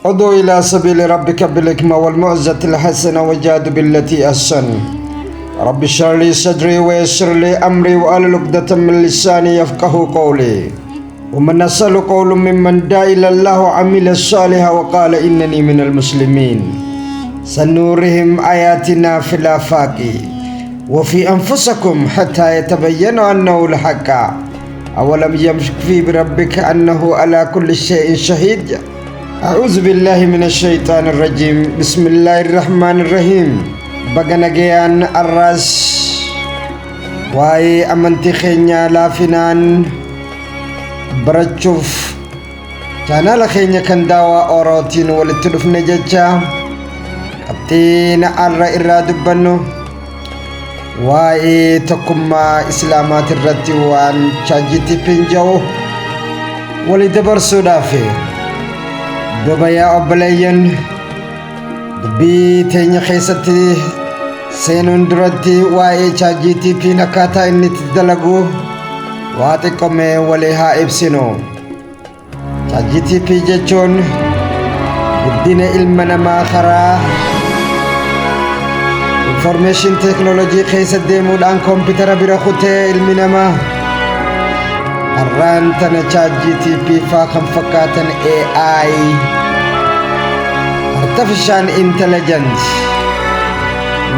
ادعو إلى سبيل ربك بالحكمة والموعظة الحسنة وجاد بالتي أحسن. رب اشرح لي صدري ويسر لي أمري وأهل عقدة من لساني يفقه قولي. ومن أسأل قول ممن دعا إلى الله وعمل صالحا وقال إنني من المسلمين. سنورهم آياتنا في الآفاق وفي أنفسكم حتى يتبين أنه الحق. أولم يكفي بربك أنه على كل شيء شهيد. أعوذ بالله من الشيطان الرجيم. بسم الله الرحمن الرحيم. Baga nagayaan arraas waa'ee amantii keenyaa laafinaan barachuuf chaanaala keenya kan Daawaa Orootiin walitti dhufne jecha, qabxiin arra irraa dubbannu waa'ee tokkummaa islaamaati irratti waan ChatGPT'n jedhu walii dabarsuudhaaf. Duba yaa obboleeyyan, dubbii teenya keessatti seenuun duratti waa'ee ChatGPT'n akkaataa inni itti dalagu waa xiqqoomee walii haa ibsinu. ChatGPT jechuun guddina ilma namaa karaa information technology keessa deemuudhaan koompitara bira kutee ilmi namaa har'aan tana ChatGPT faa kan fakkaatan AI, artificial intelligence,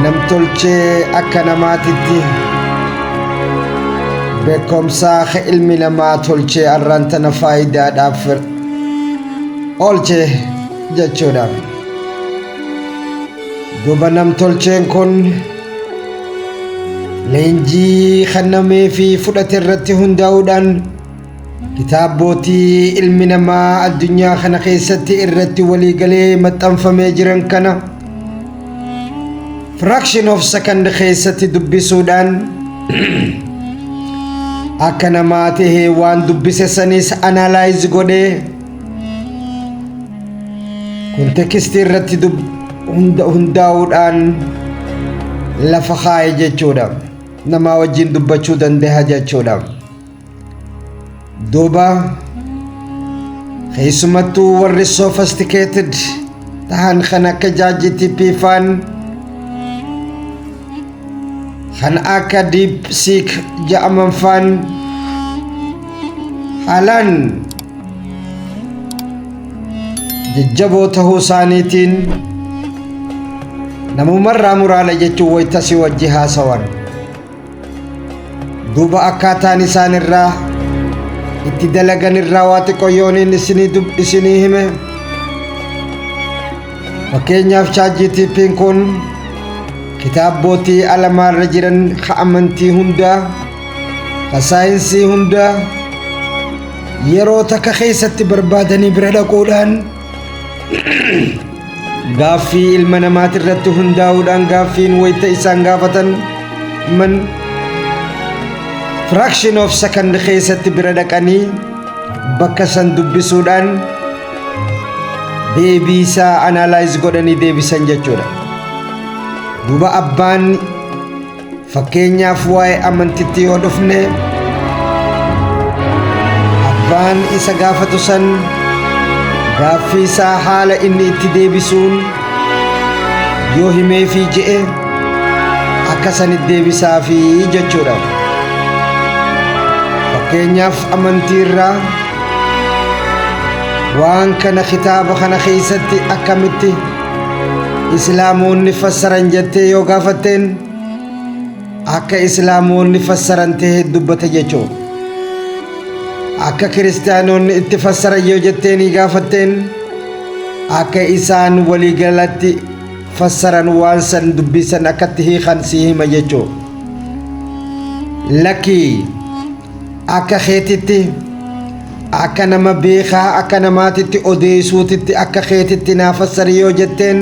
namtolchee akka namaatitti beekumsaa ilmi namaa tolchee har'aan tana faayidaadhaaf oolche jechuudha. Duuba namtolcheen kun leenjii kennamee fi fudhate irratti hundaa'uudhaan kitaabotii ilmi namaa addunyaa kana keessatti irratti waliigalee maxxanfamee jiran kana fraction of second keessatti dubbisuudhaan akka namaa tahee waan dubbise sanis analyze godhee context irratti hundaa'uudhaan lafa kaa'e jechuudha. Namaa wajjin dubbachuu danda'a jechuudha. Duuba keessumattuu warri sophisticated tahan kan akka ChatGPT faan, kan akka DeepSeek jedhaman faan, haalaan jajjaboo tahuu isaaniitiin namumarraa muraala jechuun waytasii wajji haasawan. Duuba akkaataan isaan irraa itti dalagan irraa waa xiqqoo yooniin isinii hime, fakkeenyaaf ChatGPT'n kun kitaabotii alamaarra jiran ka amantii hundaa, ka saayinsii hundaa yeroo takka keessatti barbaadanii bira dhaquudhaan, gaaffii ilma namaati irratti hundaa'uudhaan, gaaffiin wayita isaan gaafatan man fraction of second keessatti bira dhaqanii bakka san dubbisuudhaan deebii isaa analyze godhanii deebisan jechuudha. Duuba abbaan fakkeenyaaf waa'ee amantitti yoo dhufne, abbaan isa gaafatu san gaaffii isaa haala inni itti deebisuun yoo himeefii je'e akka sanit deebisaafii jechuudha. Fakkeenyaaf amantii irraa waan kana kitaaba kana keessatti akkamitti islaamoonni fassaran jettee yoo gaafatteen, akka islaamoonni fassaran ta'e dubbata jechuudha. Akka kiristaanonni itti fassaran yoo jetteenii gaafatteen, akka isaan waliigalatti fassaran waan san dubbisan akkatti hiikan si hima jechuudha. Lakkii, akka keetitti, akka nama beekaa akka namaatitti odeessuutitti akka keetitti naa fassari yoo jetteen,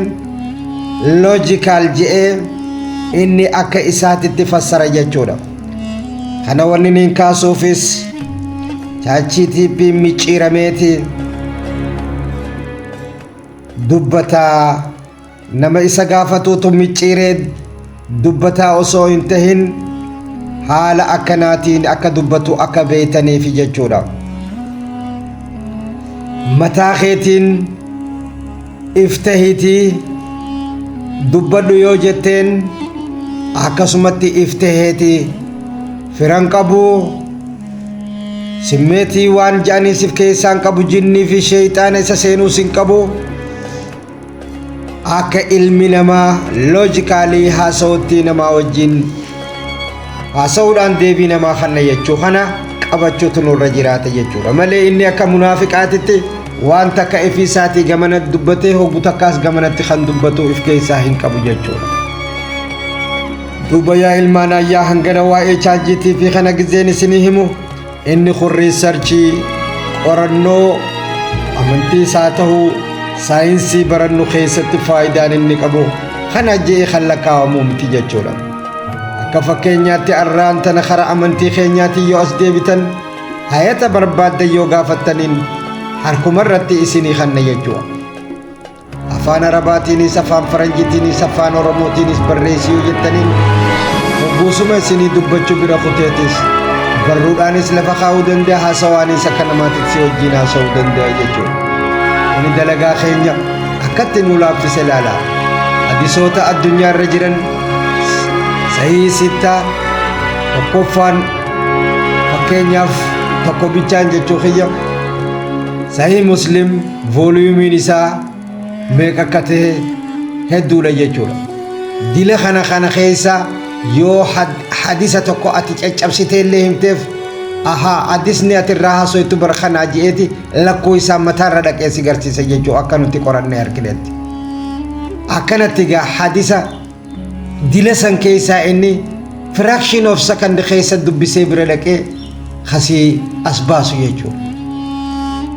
logical je'ee inni akka isaatitti fassara jechuudha. Kana wanni niin kaasuufis ChatGPT micciirameeti dubbataa, nama isa gaafatuutu micciiree dubbataa osoo hin tahin haala akkanaatiin akka dubbatu akka beeytaniif jechuudha. Mataa keetiin Iftahiitii dubbadhu yoo jetteen akkasumatti iftaheeti firan qabu, simmeetii waan ja'aniisif keessaan qabu, jinnii fi sheeyxaana isa seenuus hin qabu. Akka ilmi namaa logically haasa'utti namaa wajjin haasa'uudhaan deebii namaa kanna jechuu kana qabachuutu nurra jiraata jechuudha malee, inni akka munaafiqaatitti waan takka ifii isaatii gamana dubbatee hoggu takkaas gamanatti kan dubbatu if keessaa hin qabu jechuudha. Duuba yaa ilmaan ayyaa, hangana waa'ee ChatGPT kana gizeen isinii himu, inni kun research, qorannoo amantii isaa ta'uu saayinsii barannu keessatti faayidaan inni qabu kana je'ee kan lakkaa'amu miti jechuudha. Akka fakkeenyaatti arraan tana kara amantii keenyaatiin yoo as deebitan, hayata barbaaddan yoo gaafattaniin harkuma irratti isinii kanna jechuudha. Afaan Arabaatiinis, afaan Faranjiitiinis, afaan Oromootiinis barreessii yoo jettaniin hogguusuma isinii dubbachuu bira kuteetis barruudhaanis lafa kaa'uu danda'a, haasawaanis akka namaatitti si wajjin haasa'uu danda'a jechuudha. Kuni dalagaa keenya akkatti nuu laaffise ilaala. Hadisoota addunyaa irra jiran sahii sittaa tokkoffaan, fakkeenyaaf tokko bichaan jechuu kiyya, Sahii Muslim volumeiin isaa meeqa akka ta'e hedduudha jechuudha. Dila kana keessa yoo hadisa tokko ati caccabsitee illee himteef, ahaa, hadisni ati irraa haasoftu bara kanaa je'eeti lakkoo isaa mataarra dhaqee si garsiisa jechuu akka nuti qorannee arginetti. Akkanatti egaa hadisa dila san keessaa inni fraction of second keessa dubbisee bira dhaqee kasii as baasu jechuudha.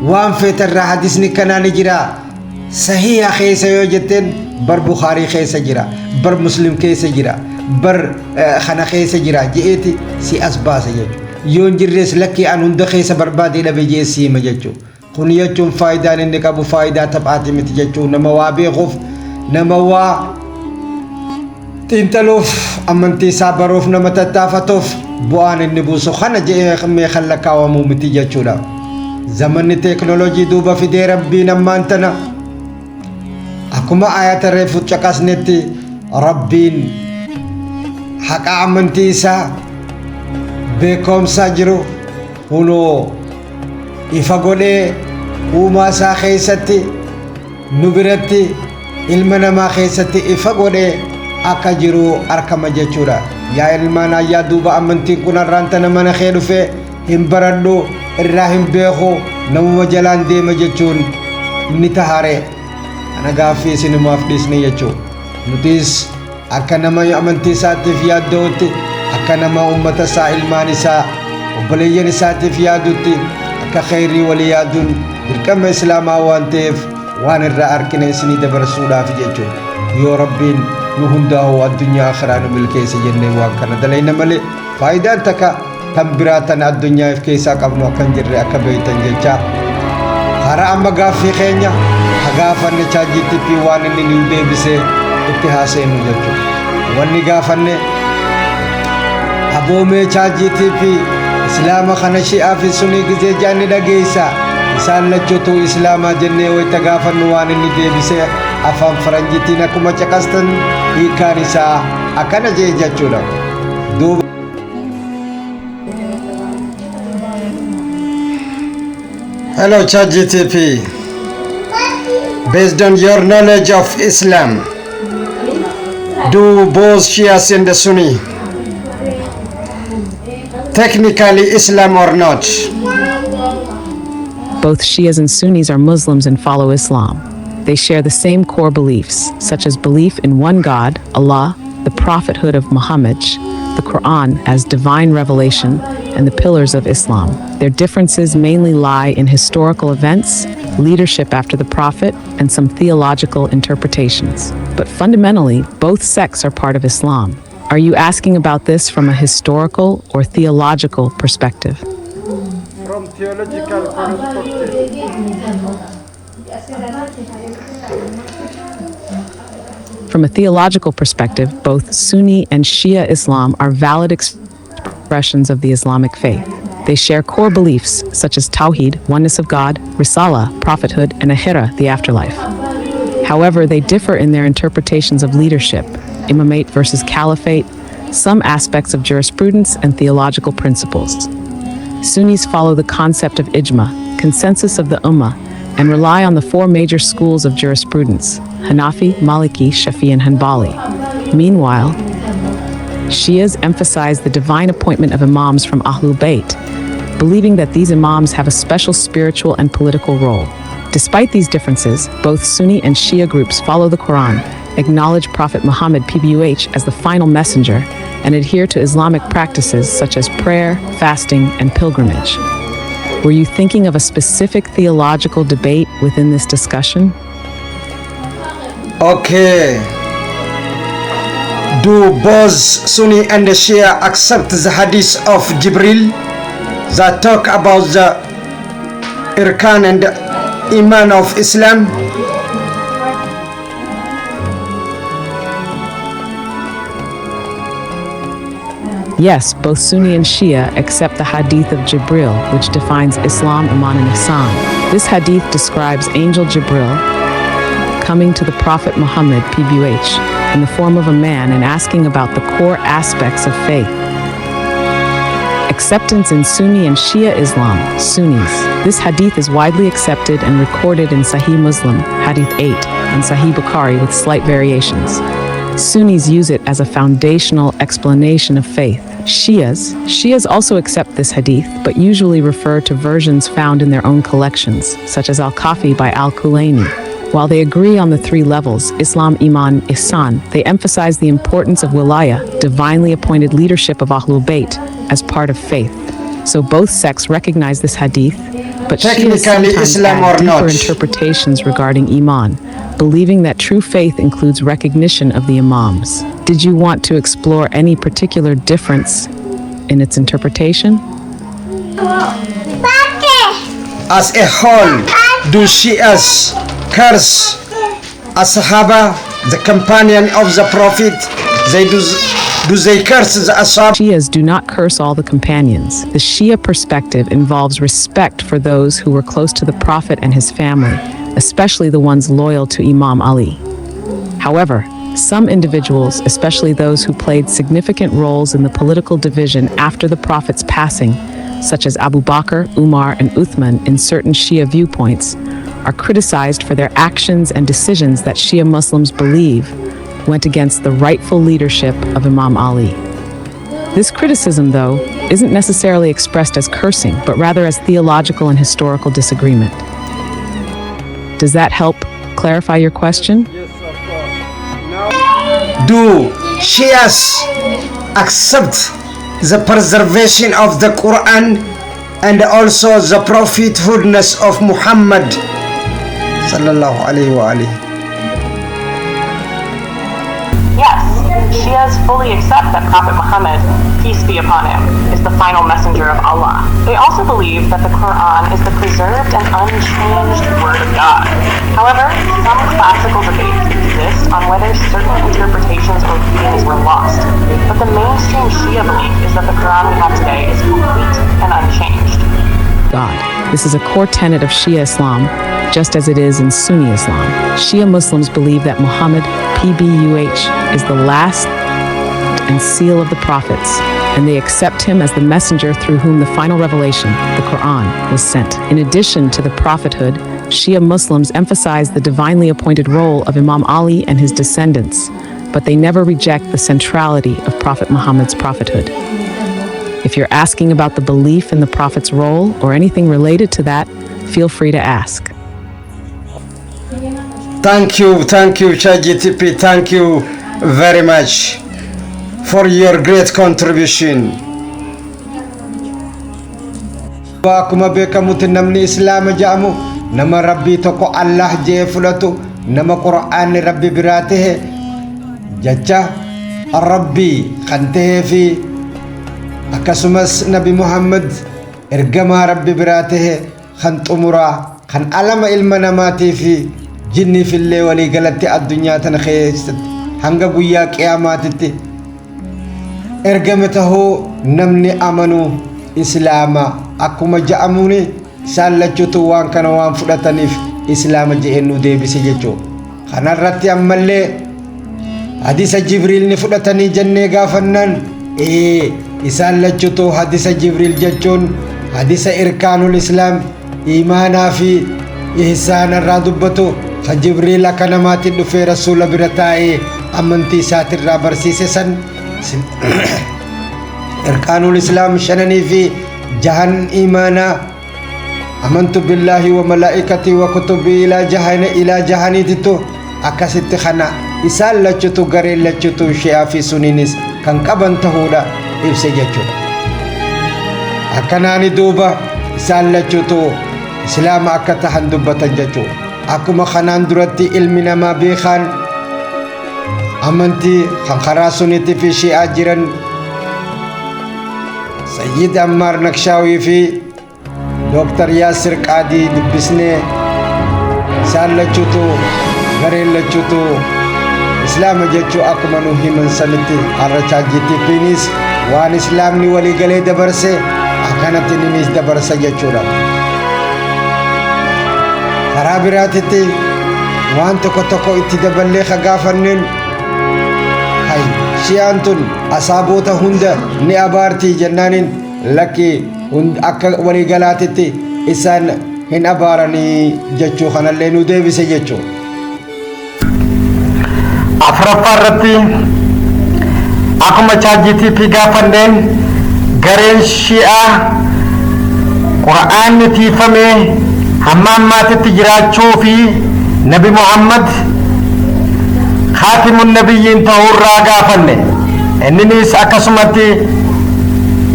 Waan feetarraa hadisni kanaa ni jira. Sahiha keessa yoo jetteen bar Bukaarii keessa jira, bar Muslim keessa jira, bar kana keessa jira je'eeti si as baasa jechuudha. Yoo hin jirres lakkii an hunda keessa barbaadee dhabe je'ee si hima jechuudha. Kun jechuun faayidaan inni qabu faayidaa taphaati miti jechuudha. Nama waa beekuuf, nama waa xiinxaluuf, amantii isaa baruuf nama tattaafatuuf bu'aan inni buusu kana je'ee meeqan lakkaawamuu miti jechuudha. Zamanni teeknooloojii duuba fidee Rabbiin ammaan tana akkuma ayata reefu caqasnetti Rabbiin haqa amantii isaa beekumsaa jiru hunoo ifa godhee uumaa isaa keessatti nu biratti ilma namaa keessatti ifa godhee akka jiru arkama jechuudha. Yaa ilmaan ayyaa, duuba amantiin kun har'aan tana mana kee dhufee hin baradhu, irraa hin beeku, namuma jalaan deema jechuun ni tahare. Kana gaaffii isinumaaf dhiisne jechuudha. Nutis akka nama amantii isaatiif yaadda'utti, akka nama uummata isaa, ilmaan isaa, obboleeyyan isaatiif yaadutti, akka kheyrii walii yaaduun dirqama islaamaa waan ta'eef waan irraa arkine isinii dabarsuudhaaf jechuudha. Yoo Rabbiin nu hundaa'u addunyaa akhiraa nu milkeesse jennee waan kana dalayna malee, faayidaan takka tan biraa tan addunyaa if keessaa qabnu akka hin jirre akka beektan jecha, karaa amma gaaffii keenya gaafanne ChatGPT waan inni nu deebisee itti haaseenu jechuudha. Wanni gaafanne, aboomee ChatGPT, islaama kana Shi'aa fi Sunii gizee jaanni dhageessa, isaan lachuutu islaamaa jennee wayita gaafannu, waan inni deebisee afaan Faranjiitiin akkuma caqastan hiikaan isaa akkana jee jechuudha. Duuba Hello ChatGTP. Based on your knowledge of Islam, do both Shias and the Sunni technically Islam or not? Both Shias and Sunnis are Muslims and follow Islam. They share the same core beliefs, such as belief in one God, Allah, the prophethood of Muhammad, the Quran as divine revelation, and the pillars of Islam. Their differences mainly lie in historical events, leadership after the Prophet, and some theological interpretations. But fundamentally, both sects are part of Islam. Are you asking about this from a historical or theological perspective? From theological perspective. From a theological perspective, both Sunni and Shia Islam are valid expressions of the Islamic faith. They share core beliefs such as Tawhid, oneness of God, Risala, prophethood, and Akhirah, the afterlife. However, they differ in their interpretations of leadership, imamate versus caliphate, some aspects of jurisprudence, and theological principles. Sunnis follow the concept of ijma, consensus of the ummah, and rely on the four major schools of jurisprudence, Hanafi, Maliki, Shafi, and Hanbali. Meanwhile, Shias emphasize the divine appointment of imams from Ahlul Bayt, believing that these imams have a special spiritual and political role. Despite these differences, both Sunni and Shia groups follow the Quran, acknowledge Prophet Muhammad PBUH as the final messenger, and adhere to Islamic practices such as prayer, fasting, and pilgrimage. Were you thinking of a specific theological debate within this discussion? Okay. Do both Sunni and the Shia accept the hadith of Jibril that talk about the Irkan and Iman of Islam? Yes, both Sunni and Shia accept the hadith of Jibril, which defines Islam, Iman, and Ihsan. This hadith describes Angel Jibril coming to the Prophet Muhammad, PBUH, in the form of a man and asking about the core aspects of faith. Acceptance in Sunni and Shia Islam, Sunnis. This hadith is widely accepted and recorded in Sahih Muslim, Hadith 8, and Sahih Bukhari with slight variations. Sunnis use it as a foundational explanation of faith. Shias also accept this hadith, but usually refer to versions found in their own collections, such as Al-Kafi by Al-Kulaini. While they agree on the three levels, Islam, Iman, Ihsan, they emphasize the importance of wilaya, divinely appointed leadership of Ahlul Bayt, as part of faith. So both sects recognize this hadith, but Shias Technically sometimes Islam add or deeper not? interpretations regarding Iman, believing that true faith includes recognition of the Imams. Did you want to explore any particular difference in its interpretation? As a whole, do Shias curse Ashaba, the companion of the Prophet? Do they curse the Ashab? Shias do not curse all the companions. The Shia perspective involves respect for those who were close to the Prophet and his family, especially the ones loyal to Imam Ali. However, some individuals, especially those who played significant roles in the political division after the Prophet's passing, such as Abu Bakr, Umar, and Uthman in certain Shia viewpoints, are criticized for their actions and decisions that Shia Muslims believe went against the rightful leadership of Imam Ali. This criticism, though, isn't necessarily expressed as cursing, but rather as theological and historical disagreement. Does that help clarify your question? Do Shias accept the preservation of the Quran and also the prophethoodness of Muhammad sallallahu alayhi wa alihi? Yes, Shias fully accept that Prophet Muhammad, peace be upon him, is the final messenger of Allah. They also believe that the Quran is the preserved and unchanged word of God. However, some classical debates exist on whether certain interpretations or readings were lost, but the mainstream Shia belief is that the Quran we have today is complete and unchanged. God. This is a core tenet of Shia Islam, just as it is in Sunni Islam. Shia Muslims believe that Muhammad, PBUH, is the last and seal of the prophets, and they accept him as the messenger through whom the final revelation, the Quran, was sent. In addition to the prophethood, Shia Muslims emphasize the divinely appointed role of Imam Ali and his descendants, but they never reject the centrality of Prophet Muhammad's prophethood. If you're asking about the belief in the Prophet's role or anything related to that, feel free to ask. Thank you, ChatGTP. Thank you very much for your great contribution. Akkuma beekamutti namni Islaama jedhamu nama Rabbii tokko Allah jee fudhatu, nama Qur'aanni Rabbi biraa tahe, jecha Rabbii kan tahee fi akkasumas Nabi Muhammad ergamaa Rabbi biraa tahe kan xumuraa kan alama ilma namaatii fi jinniifillee walii galatti addunyaa tana keessatti hanga guyyaa qiyaamaatitti ergame tahuu namni amanu Islaama akkuma ja'amuuni isaan lachuutu waan kana waan fudhataniif Islaama je'een nu deebise jechuu. Kanarratti ammallee hadisa Jibriil ni fudhatanii jennee gaafannaan, ee, isaan lachutu hadisa Jibriil jechuun hadisa irkaanul Islaam, iimaanaa fi ihsaana irraa dubbatu, ka Jibriil akka namaatti dhufee Rasuula bira taa'ee amantii isaatirraa barsiise san, irkaanul Islaam shananii fi jahan iimaanaa, amantu billaahi wa malaa'ikatii wa kutubii ilaa jahana ilaa jahaniitittu akkasitti kana isaan lachutu, gareen lachutu Shi'aa fi Suniinis kan qaban tahuudha ibse jechuudha. Akkanaani duuba isaan lachutu Islaama akka tahan dubbatan jechuudha. Akkuma kanaan duratti ilmi namaa beekaan amantii kan karaa Suniitii fi Shi'aa jiran, Sayyid Ammaar Nakshaawii fi Dooktar Yaasir Qaadii dubbisnee, isaan lachutu, gareen lachutu Islaama jechuu akkuma nu himan sanitti, har'a ChatGPTnis waan Islaamni waliigalee dabarse akkanatti ninis dabarsa jechuudha. Karaa biraatitti waan tokko tokko itti daballee ka gaafanneen, hay, Shi'aan tun asaaboota hunda ni abaartii jennaaniin, lakki, akka waliigalaatitti isaan hin abaaranii jechuu kanallee nu deebise jechuu. Afuraffaa irratti akkuma ChatGPT gaafanneen, gareen Shi'aa Qura'aanni tiifamee hamma ammaatitti jiraachuu fi Nabi Muhammad khaatimun nabiyyiin ta'uurraa gaafanne. Inninis akkasumatti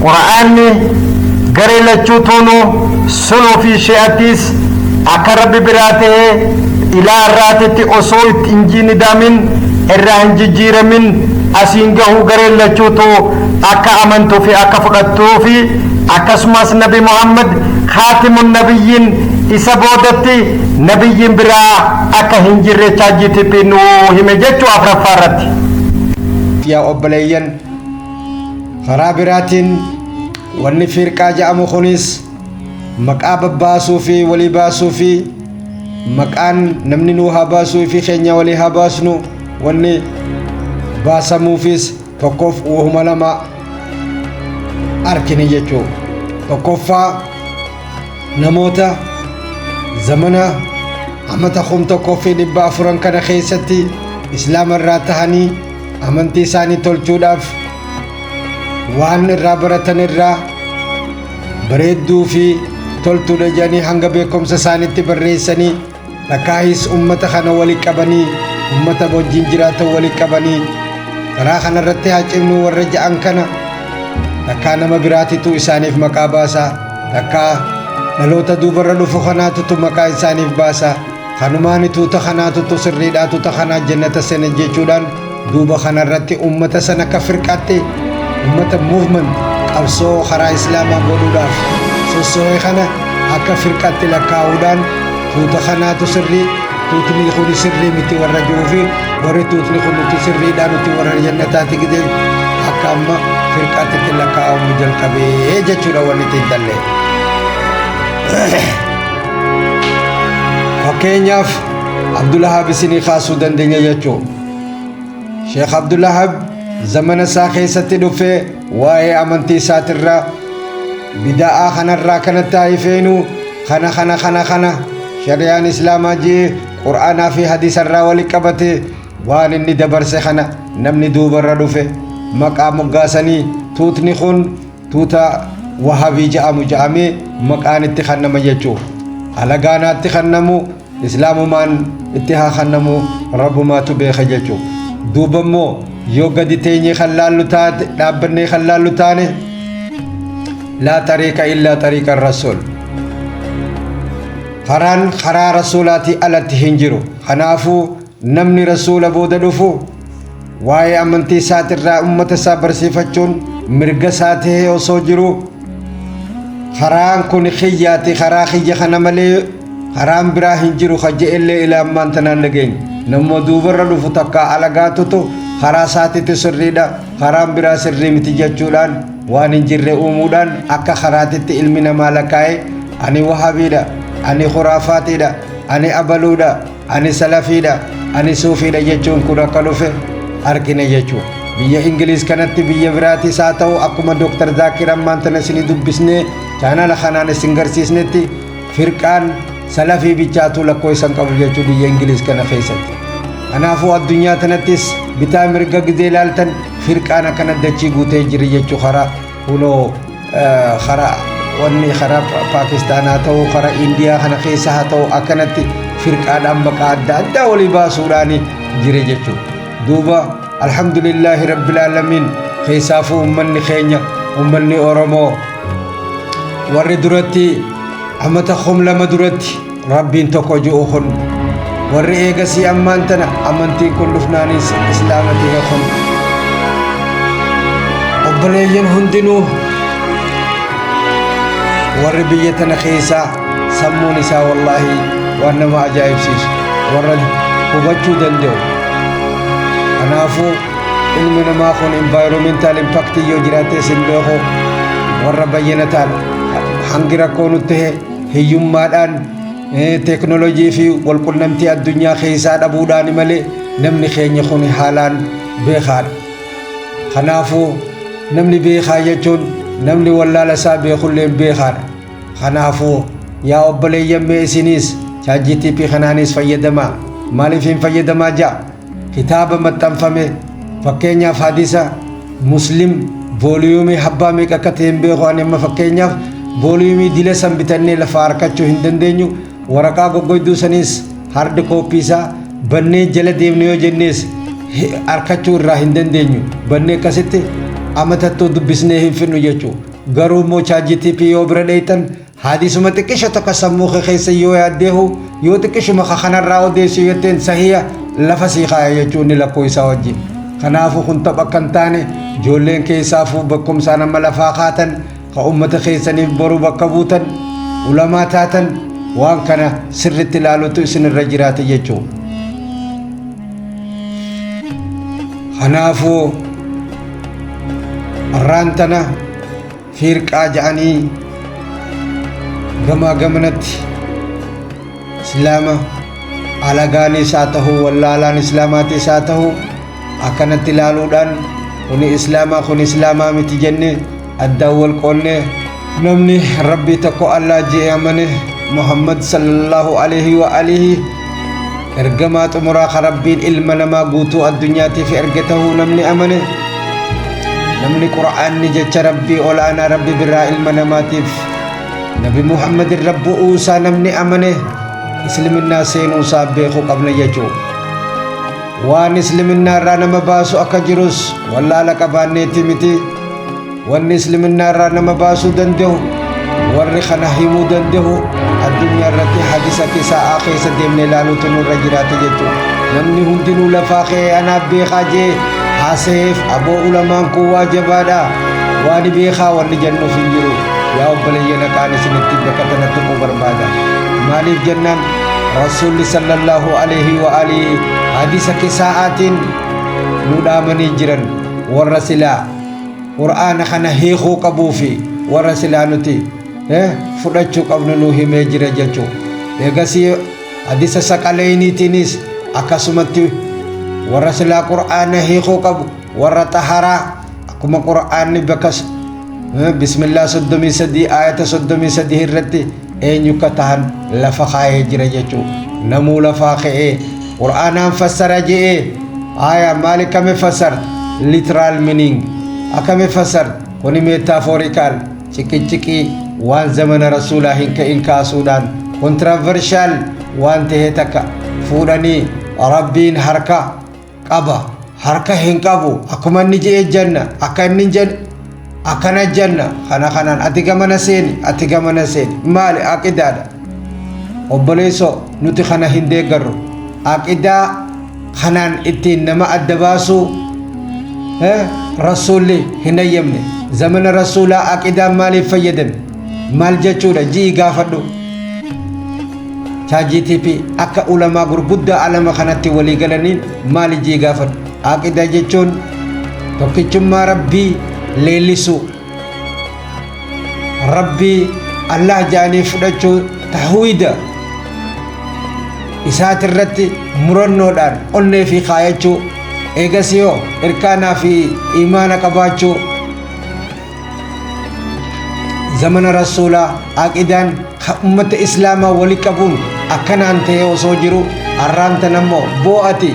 Qura'aanni garee lachuu tuunu, Sunuu fi Shi'attis, akka Rabbi biraa ta'ee ilaa irraatitti osoo itti hin jiinidamin, irraa hin jijjiiramin asiin gahuu gareen lachuutu akka amantuu fi akka fudhattuu fi akkasumas Nabi Muhammad khaatimun nabiyyiin, isa boodatti nabiyyiin biraa akka hin jirre ChatGPT nuu hime jechuu afuraffaa irratti. Yaa obboleeyyan, karaa biraatiin wanni firqaa jedhamu kunis maqaa babbaasuu fi walii baasuu fi maqaan namni nuu haa baasuu fi keenya walii haa baasnu, wanni baasamuufis tokkoof wahuma lama arkine jechuu. Tokkoffaa, namoota zamana amata 1400 kana keessatti Islaama irraa tahanii amantii isaanii tolchuudhaaf waan irraa baratan irraa bareedduu fi toltuudha jedhanii hanga beekumsa isaaniitti barreessanii, takkaahis ummata kana walii qabanii, ummata wajjin jiraatan walii qabanii, karaa kanarratti haa cimnu warra ja'an kana, takkaa nama biraatitu isaaniif maqaa baasaa, takkaa dhaloota duubarra dhufu kanaatutu maqaa isaaniif baasaa, kanumaani tuuta kanaatutu sirriidhaa, tuuta kanaa jannata seena jechuudhaan, duuba kanarratti ummata sana akka firqaatti, ummata movement qabsoo karaa Islaamaa godhuudhaaf sosso'ee kana akka firqaatti lakkaa'uudhaan, tuuta kanaatu sirrii, tuutni kun sirrii miti warra jiruu fi warri tuutni kun nuti sirriidhaa, nuti warra jannataati gidee akka amma firqaatti itti lakkaa'amu jalqabee jechuudha wanni ittiin dallee. Fakkeenyaaf Abdulahab isinii kaasuu dandeenya jechuudha. Sheekh Abdulahab zamana isaa keessatti dhufee waa'ee amantii isaatirraa bida'aa kanarraa kanatti haa feenu, kana kana kana kana shari'aan Islaamaa jee Qur'aanaa fi hadiisarraa wali qabate waan inni dabarse kana namni duubarra dhufe maqaa moggaasanii, tuutni kun tuuta Wahabii ja'amu ja'amee maqaan itti kannama jechuu. Alagaanaatti kannamu, Islaamumaan itti haa kannamu, Rabbumaatu beeka jechuu. Duuba immoo yoo gadi teenyee kan laallu taate, dhaabbannee kan laallu taane, laa xariiqa illaa xariiqa Rasuul, karaan karaa Rasuulaatii alatti hin jiru. Kanaafuu namni Rasuula booda dhufu waa'ee amantii isaatirraa ummata isaa barsiifachuun mirga isaa tahee osoo jiru, karaan kun kiyyaati, karaa kiyya kana malee karaan biraa hin jiru ka je'ellee ilaa ammaan tanaan dhageenya. Namuma duubarra dhufu takka alagaatutu karaa isaatitti sirriidha, karaan biraa sirrii miti jechuudhaan waan hin jirre uumuudhaan akka karaatitti ilmi namaa lakkaa'e, ani Wahabiidha, ani khuraafaatiidha, ani abaluudha, ani Salafiidha. Ani suufiidha jechuun kun akka dhufe argina jechuudha. Biyya Ingiliz kanatti, biyya biraatis haa ta'u, akkuma Dooktar Zaakir ammaan tana isinii dubbisnee chaanala kanaan isin garsiisnetti, firqaan salafii bichaatu lakkoofsan qabu jechuu biyya Ingiliz kana keessatti. Kanaafuu addunyaa tanattis bitaa mirga gizee ilaaltan firqaan akkana dachii guutee jira jechuu. Karaa kunoo karaa wanni karaa Paakistaan haa ta'u, karaa Indiyaa kana keessa haa ta'u, akkanatti firqaadhaan maqaa adda addaa walii baasuudhaan jira jechuudha. Duuba alhamdulillaahi rabbil aalamiin, keessaafuu uummanni keenya, uummanni Oromoo, warri duratti amata 2000 duratti rabbiin tokko ji'u kun, warri eegasii ammaan tana amantiin kun dhufnaanis islaama ta'e kun, obboleeyyan hundinuu warri biyya tana keessaa sammuun isaa wallaahi waan nama ajaa'ibsiisu warra hubachuu danda'u. Kanaafuu ilmi namaa kun environmental impact yoo jiraate isin beeku warra bayyanataan hangi rakkoo nutti ta'e hiyyummaadhaan, teeknoloojii fi walqunnamtii addunyaa keessaa dhabuudhaan malee namni keenya kun haalaan beekaadha. Kanaafuu namni beekaa jechuun namni wallaala isaa beekullee beekaadha. Kanaafuu yaa obboleeyyan, mee isiniis ChatGPT kanaanis fayyadamaa. Maaliif hin fayyadamaa ja'a? Kitaaba maxxanfame, fakkeenyaaf hadisa Muslim, volume habbaa meeqa akka ta'e hin beeku ani amma. Fakkeenyaaf volume dila san bitannee lafa harkachuu hin dandeenyu. Waraqaa goggoyduu saniis hard copy isaa bannee jala deemne yoo jennees harkachuu irraa hin dandeenyu. Bannee akkasitti amatattuu dubbisnee hin fidnu jechuudha. Garuu immoo ChatGPT yoo bira dheeytan, hadisuma xiqqisha tokko sammuu kee keessa yoo yaaddeehu, yoo xiqqishuma kanarraa odeessu jetteen, sahiya lafa sii kaaya jechuun ni lakkoo isaa wajjin. Kanaafuu kun tapha akka hin taane, ijoolleen keessaafuu bakkumsaan amma lafaa kaatan ka ummata keessaniif boru bakka buutan, ulamaa taatan, waan kana sirritti ilaalutu isinirra jiraate jechuudha. Kanaafuu har'aan tana fiirqaa ja'anii gamaa gamanatti islaama alagaanis haa ta'u, wallaalaan islaamaatis haa ta'u, akkanatti ilaaluudhaan kuni islaamaa, kun islaamaa miti jenne addaan wal qoonne. Namni rabbii tokko Allah je'e amane, Muhammad sallallahu alaihi wa alihi ergamaa xumuraa ka rabbiin ilma namaa guutuu addunyaatiif erge tahuu namni amane, namni qura'aanni jecha rabbii olaanaa rabbi biraa ilma namaatiif nabi Muhammadin rabbu'uusaa namni amane, isliminnaa seenuusaa beekuu qabna jechuu. Waan isliminnaa irraa nama baasu akka jirus wallaala qabaanneeti miti. Wanni isliminnaa irraa nama baasuu danda'u, warri kana himuu danda'u, addunyaa irratti hadisa kisaa'aa keessa deemnee ilaaluutu nurra jiraate jechuudha. Namni hundinuu lafaa ka'ee anaaf beekaa jee haasayeef, aboo ulamaan kun waa jabaadha, waan beekaa wanni jennuuf hin jiru. Yaa obboleeyyan, haqaan isinitti bakka tanatti tuquu barbaada. Maaliif jennaan, rasuulli sallallahu alaihi wa alihi hadisa kisaa'aatiin nu dhaamanii jiran. Warra silaa qur'aana kana hiikuu qabuu fi warra silaa nuti fudhachuu qabnu nu himee jira jechuudha. Eegasii hadisa saqaleeyniitiinis akkasumatti warra silaa qur'aana hiikuu qabu, warra xaharaa, akkuma qur'aanni bakka bismillaa 33 ayata 33 irratti eenyu akka tahan lafa kaayee jira jechuudha. Namuu lafaa ka'ee qur'aanaan fassara je'ee, aya maali kame fassar, literal meaning akkame fassar, kuni metaphorical, ciqiciqii waan zamana rasuulaa hin ka'in kaasuudhaan controversial waan ta'e takka fuudhanii, rabbiin harka qaba, harka hin qabu, akkuma inni je'e janna, akka inni jedhe akkana janna, kana kanaan ati gamana seeni, ati gamana seeni, maali aqidaadha? Obboleessoo, nuti kana hin deeggarru. Aqidaa kanaan ittiin nama adda baasuu rasuulli hin ayyamne. Zamana rasuulaa aqidaan maaliif fayyadame, maal jechuudha ji'i gaafadhu ChatGPT. Akka ulamaa gurguddaa alama kanatti walii galaniin maali ji'i gaafadhu. Aqidaa jechuun tokkichummaa rabbii leellisuu, rabbii Allah jedhanii fudhachuu, tawhiida. Isaatirratti murannoodhaan onnee fi kaayachuu, eegasii hoo irkaanaa fi imaana qabaachuu. Zamana Rasuulaa aqidaan ummata Islaamaa wali qabuun akkanaan ta'ee osoo jiru, har'aan tan ammoo boo'ati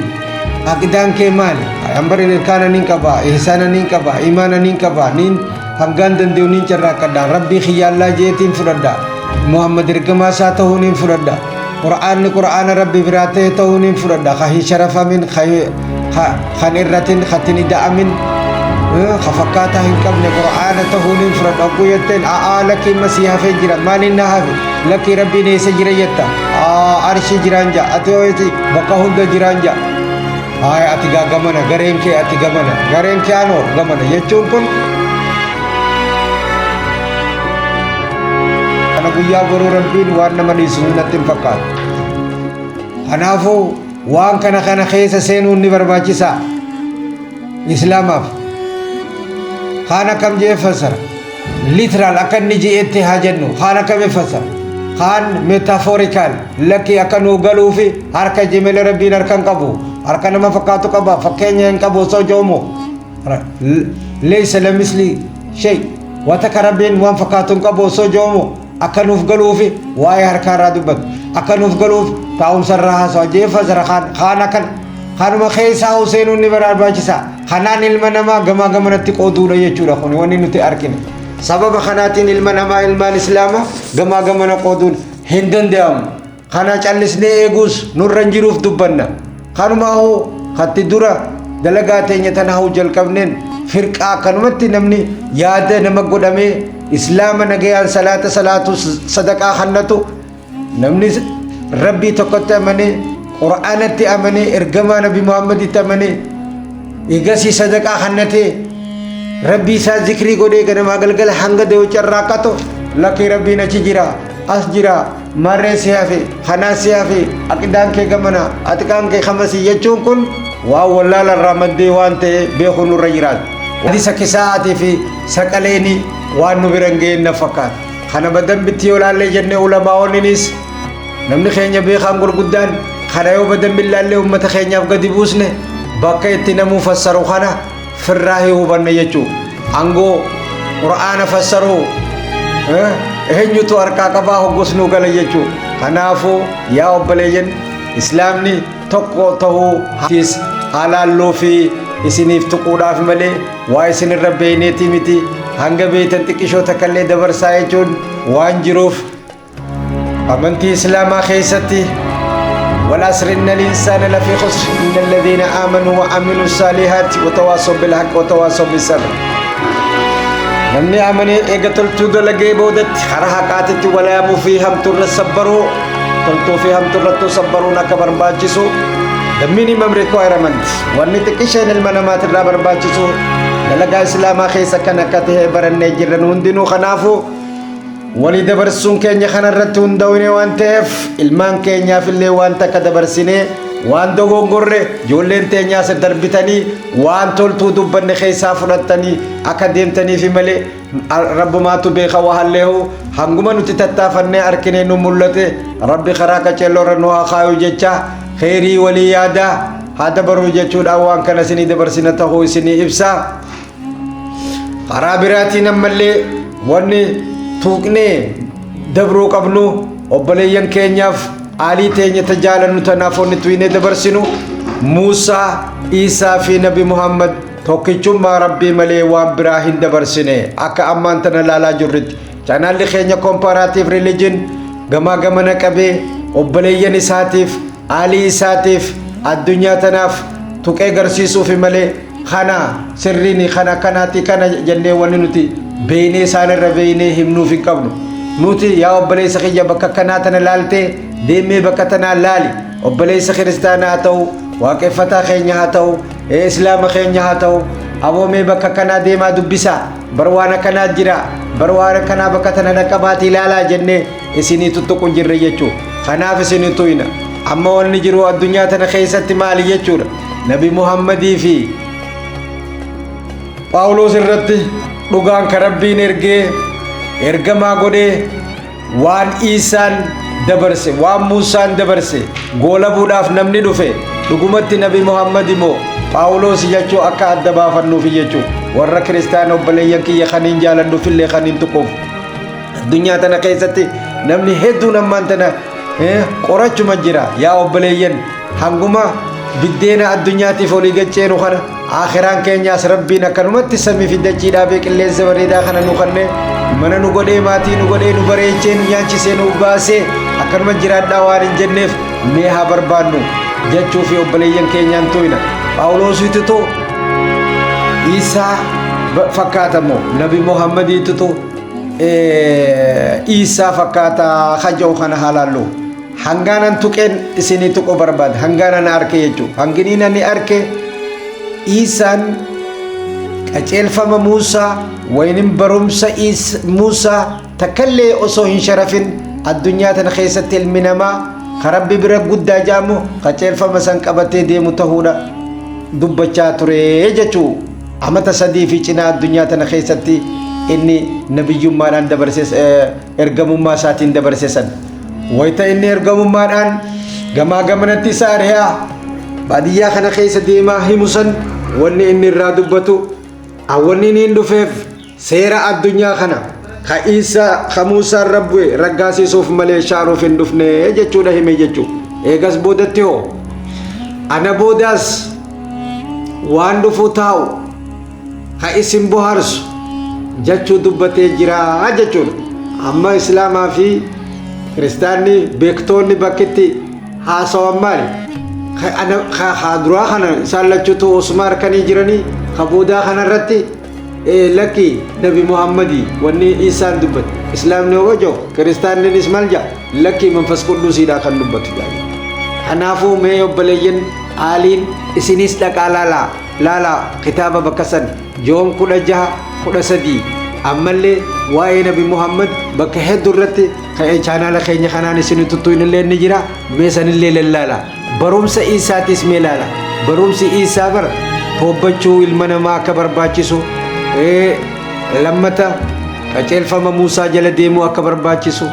aqidaan kee maali? An irkaana nin qaba, ihsaana nin qaba, imaana nin qaba, nin hangaan danda'u nin carraaqqadha, Rabbii kiyyaallaa jeetiin fudhadha, Muhammad ergamaa isaa ta'uu nin fudhadha, Qur'aanni Qur'aana Rabbi biraa ta'e ta'uu nin fudhadha, ka hin sharafamin, kan irratin, katin ida'amin, ka fakkaataa hin qabne Qur'aana ta'uu nin fudhadha ogguu jetteen, a'aa, lakkii masii hafee jira. Maaliin na hafe? Lakkii, Rabbiin eessa jira jetta? Arshii jiraan jaa. Ati ho'eeti bakka hunda jiraan jaa. Haaya, ati gaa gamana, gareen kee ati gamana, gareen kee anoo gamana jechuun kun kana guyyaa boruu Rabbiin waan nama dhiisu natti hin fakkaatu. Kanaafuu waan kana kana keessa seenuun ni barbaachisa Islaamaaf. Kaan akkam jee fassara? Literal akka inni je'etti haa jennu. Kaan akkamii fassara? Kaan metaphorical, lakki akka nuu galuufi harka jimele Rabbiin harka hin qabu, harka nama fakkaatu qaba, fakkeenya hin qabu osoo joomu, ليس كمثله شيء, wata ka Rabbiin waan fakkaatu hin qabu osoo joomu, akka nuuf galuufi waa'ee harkaa irraa dubbatu, akka nuuf galuuf taa'umsa irraa haasawa jee fassara. Kaan akkan kanuma keessaa seenuun ni barbaachisa. Kanaan ilma namaa gamaa gamanatti qooduudha jechuudha. Kun wanni nuti argine sababa kanaatiin ilma namaa, ilmaan Islaamaa gamaa gamana qooduun hin danda'amu. Kana callisnee eeguus nurra hin jiruuf dubbanna. Kanumaahuu katti dura dalagaa teenya tana huu jalqabneen firqaa akkanumatti namni yaada nama godhamee Islaama nagayaan salaata salaatu, sadaqaa hannatu, namni Rabbii tokkotti amanee, Qur'aanatti amanee, ergamaa Nabi Muhammaditti amanee, eegasii sadaqaa hannatee, Rabbii isaa zikrii godhee ganamaa galgala hanga da'u carraaqqatu, lakkii, Rabbiin achi jira, as jira, marree si hafe, kanaa si hafe, aqidaan kee gamana, atiqaan kee kamasii jechuun kun waan wallaala irraa maddee waan ta'e beekuu nurra jiraatu. Hadisa kisaa'aatii fi saqaleeni waan nu bira hin ga'in na fakkaata. Kana badambitti yoo laallee jennee, ulamaa'onninis namni keenya beekaan gurguddaan kana yoo badambi laallee uummata keenyaaf gadi buusne, bakka itti namuu fassaru kana firraa hin hubanne jechuu. Aangoo Qur'aana fassaruu eenyutu harkaa qabaa hoggus nuu gala jechuu. Kanaafuu yaa obboleeyyan, Islaamni tokko tahuu haalaalluu fi isiniif tuquudhaaf malee waa isinirra beeyneetii miti. Hanga beeytan xiqqishoo takkallee dabarsaa jechuun waan jiruuf, amantii Islaamaa keessatti والعصر إن الإنسان لفي خسر إلا الذين آمنوا وعملوا الصالحات وتواصوا بالحق وتواصوا بالصبر. Namni amanee eega toltuu dalagee boodatti karaa haqaatitti walaamuu fi hamtuurra sabbaruu, toltuu fi hamtuurrattuu sabbaruun akka barbaachisu, the minimum requirement, wanni xiqqisheen ilma namaatirraa barbaachisu dalagaa Islaamaa keessa kan akka ta'e barannee jirran hundinuu. Kanaafuu walii dabarsuun keenya kanarratti hundaa'une waan ta'eef, ilmaan keenyaaf illee waan takka dabarsinee, waan dogongorre ijoolleen teenyaas darbitanii, waan toltuu dubbanne keessaa fudhattanii akka deemtaniifi malee, Rabbumaatu beeka. Wahalleehu hanguma nuti tattaafannee arkinee nu mul'ate, Rabbi karaa qaceelloorra nu haa kaayu jecha, kheyrii walii yaadaa haa dabaruu jechuudhaan waan kana isinii dabarsina tahuu isinii ibsa. Karaa biraatiin ammallee wanni tuuqnee dabruu qabnu, obboleeyyan keenyaaf aalii teenya tajaalannu tanaaf wanni tuqnee dabarsinu, Muusaa, Iisaa fi Nabi Muhammad tokkichummaa Rabbii malee waan biraa hin dabarsine. Akka ammaan tana laalaa jirrutti, chaanaalli keenya Comparative Religion gamaa gamana qabee obboleeyyan isaatiif, aalii isaatiif, addunyaa tanaaf tuqee garsiisuufi malee, kana sirriin kana kanaati kana jennee wanni nuti beeynee isaanirra beeynee himnuuf hin qabnu. Nuti yaa obboleessa kiyya, bakka kanaa tana laaltee deemee bakka tanaa laali, obboleessa kiristaanaa haa ta'u, waaqeffataa keenya haa ta'u, Islaama keenya haa ta'u, aboomee bakka kanaa deemaa dubbisaa bar, waan akkanaa jira bar, waan akkanaa bakka tana dhaqqabaati ilaalaa jennee isinii tuttuqu hin jirre jechuu. Kanaaf isinii tuyna. Amma wanni jiru addunyaa tana keessatti maali jechuudha? Nabi Muhammadii fi Phaawulos irratti dhugaan ka Rabbiin ergee ergamaa godhee waan Iisaan Dabarse waan Muusaan dabarse goolabuudhaaf namni dhufe dhugumatti Nabi Muhammad immoo Phaawulos jechuu akka adda baafannuuf jechuu. Warra kiristaana obboleeyyan kiyya kaniin jaaladhuufillee kaniin tuquuf, addunyaa tana keessatti namni hedduun ammaan tana qorachuma jira. Yaa obboleeyyan, hanguma biddeena addunyaatiif olii gacceenu kana, akiraan keenyaas Rabbiin akkanumatti samii fi dachii dhaabee, qilleensa bareedaa kana nu kennee, mana nu godhee, maatii nu godhee, nu bareechee, nu nyaachisee, nu baasee akkanuma jiraadhaa waan hin jenneef, mee haa barbaannu jechuu fi obboleeyyan keenyaan tuyna. Phaawulosiitu Isaa fakkaatamoo Nabi Muhammadiitu Isaa fakkaata kaja'u kana haa laallu. Hangaanan tuqeen isinii tuquu barbaada. Hangaanan arke jechuudha. Hanginiin ani arke, Isaan qajeelfama Muusaa wayinin barumsa Muusaa takkallee osoo hin sharafin, addunyaa tana keessatti ilmi namaa ka Rabbi bira guddaa jaamu qajeelfama san qabatee deemu ta'uudha dubbachaa ture jechuu. Amata 3 fi cinaa addunyaa tana keessatti inni nabiyyummaadhaan dabarse, ergamummaa isaatiin dabarse san. Wayita inni ergamummaadhaan gamaa gamanatti isa ari'aa baadiyyaa kana keessa deemaa himu san, wanni inni irraa dubbatu, wanni inni hin dhufeef seera addunyaa kana ka Isa ka Muusaan rabbu'e raggaasisuuf malee shaaruuf hin dhufne jechuudha hime jechuu. Eegas boodatti hoo, ana boodaas waan dhufu taa'u ka isin bohaarsu jechuu dubbatee jira jechuudha. Amma Islaamaa fi Kiristaanni beektoonni bakkitti haasawan maali? Ka duraa kana isaan lachuutu osuma harkanii jiranii, ka boodaa kanarratti lakki, Nabi Muhammadi wanni Isaan dubbate. Islaamni hoo jiru, Kiristaanninis maal jaa? Lakki, Manfas Quddusiidha kan dubbatu jaa. Kanaafuu mee obboleeyyan aaliin, isinis dhaqaa laalaa laalaa kitaaba bakka san, Joon 16:13. Ammallee waa'ee Nabi Muhammad bakka hedduu irratti ka'ee chaanaala keenya kanaan isin tuttuun illee ni jira. Mee sanillee lallaala. Barumsa Isaatis mee laala. Barumsi Isaa bara toobbachuu ilma namaa akka barbaachisu, lammata qajeelfama Muusaa jala deemuu akka barbaachisu,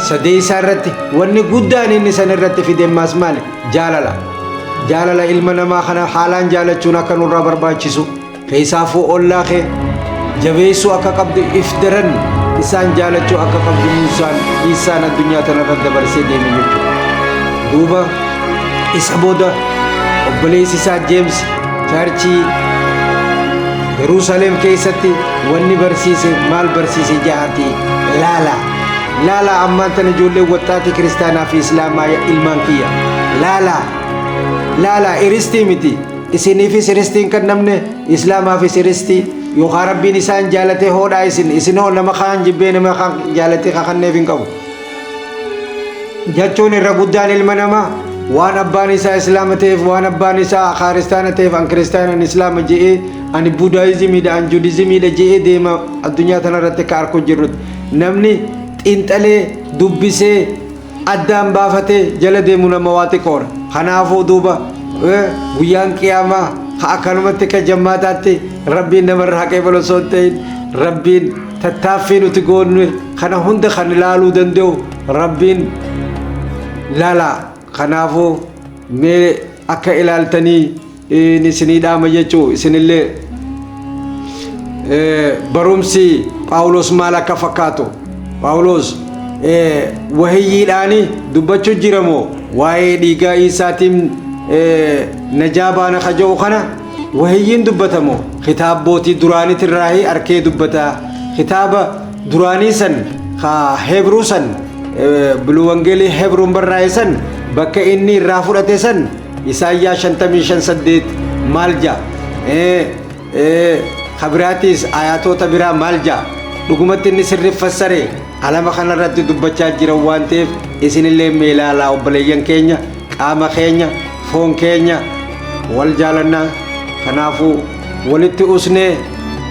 sadee isaa irratti wanni guddaan inni san irratti fide maas maali? Jaalala. Jaalala ilma namaa kana haalaan jaalachuun akka nurraa barbaachisu, keessaafuu ollaa kee jabeessuu akka qabdu, if daran isaan jaalachuu akka qabdu Muusaan, Isaan addunyaa tanarra dabarsee deeme jechuudha. Duuba isa booda obboleessi isaa Jeems churchii Yerusaalem keessatti wanni barsiise maal barsiise jahaati laala. Laala, ammaan tana ijoollee waxxaatii kiristaanaa fi Islaamaa, ilmaan kiyya, laala laala. Iristii miti, isiniifis iristiin kan namne, Islaamaafis iristii yookaan Rabbiin isaan jaalatee hoodhaa. Isin hoo nama kaan jibbee nama kaan jaalatee kakanneef hin qabu. Jechuun irra guddaan ilma namaa waan abbaan isaa Islaama ta'eef, waan abbaan isaa kiristaana ta'eef, an kiristaana, an Islaama je'ee, ani Budaayizimiidha, an Juudizimiidha je'ee deema. Addunyaa tanarratti akka arku jirrutti namni xiinxalee dubbisee addaan baafatee jala deemu nama waa xiqqoodha. Kanaafuu duuba guyyaan qiyaamaa ha akkanumatti akka jammaataatti Rabbiin namarra haqee bala osoo hin ta'in, Rabbiin tattaaffii nuti goonne kana hunda kan ilaaluu danda'u Rabbiin laala. Kanaafuu mee akka ilaaltanii isinii dhaama jechuu. Isinillee barumsi Phaawulos maal akka fakkaatu, Phaawulos wahiyyiidhaani dubbachuu jira moo waa'ee dhiigaa Isaatiin najaa baana ka jedhu kana wahiyyiin dubbatamoo kitaabbootii duraanitirraahi arkee dubbata? Kitaaba duraanii san ka Hebruu san, Biluu Wangeelii Hebruun barraa'e san, bakka inni irraa fudhate san, Isaayyaa 55:8 maal jaa? Kabiraatis ayatoota biraa maal jaa? Dhugumatti inni sirri fassare alama kanarratti dubbachaa jiran waan ta'eef, isinillee mee ilaalaa obboleeyyan keenya. Qaama keenya, foon keenya wal jaalannaa. Kanaafuu walitti usnee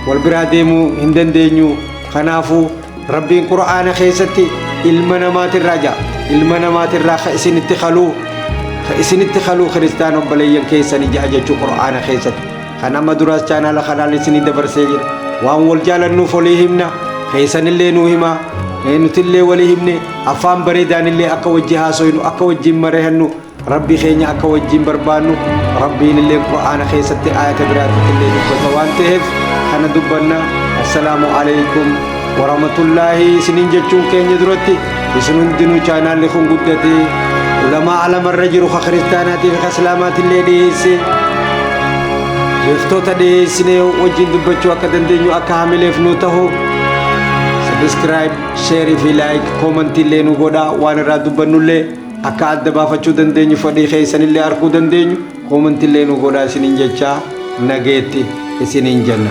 wal biraa deemuu hin dandeenyu. Kanaafuu Rabbiin Qura'aana keessatti ilma namaatirraa jaa, ilma namaatirraa ka isinitti kaluu, ka isinitti kaluu kiristaan obboleeyyan keessanii ja'a jechuu. Qura'aana keessatti kan amma duraas chaanaala kanaan isinii dabarsee jira. Waan wal jaalannuuf olii himna, keessanillee nuu himaa. Nutillee walii himne, afaan bareedaanillee akka wajji haasoynu, akka wajjin mari'annu, Rabbii keenya akka wajjin barbaannu, Rabbiin illee Qur'aana keessatti aayata biraatti illee dubbata waan ta'eef kana dubbanna. Assalaamu alaikum warahmatullaahi isiniin jechuun keenya duratti, isin hundinuu chaanaalli kun guddatee ulamaa alamarra jiru ka kiristaanaatii fi ka islaamaatillee dhiyeesse, beektoota dhiyeessinee wajjin dubbachuu akka dandeenyu akka hamileef nu tahu, subscribe, share fi like, comment illee nu godha. Waan irraa dubbannullee akka adda baafachuu dandeenyu, fedhii keessanillee arguu dandeenyu, comment illee nu godha isiniin jechaa, nageetti isiniin jenna.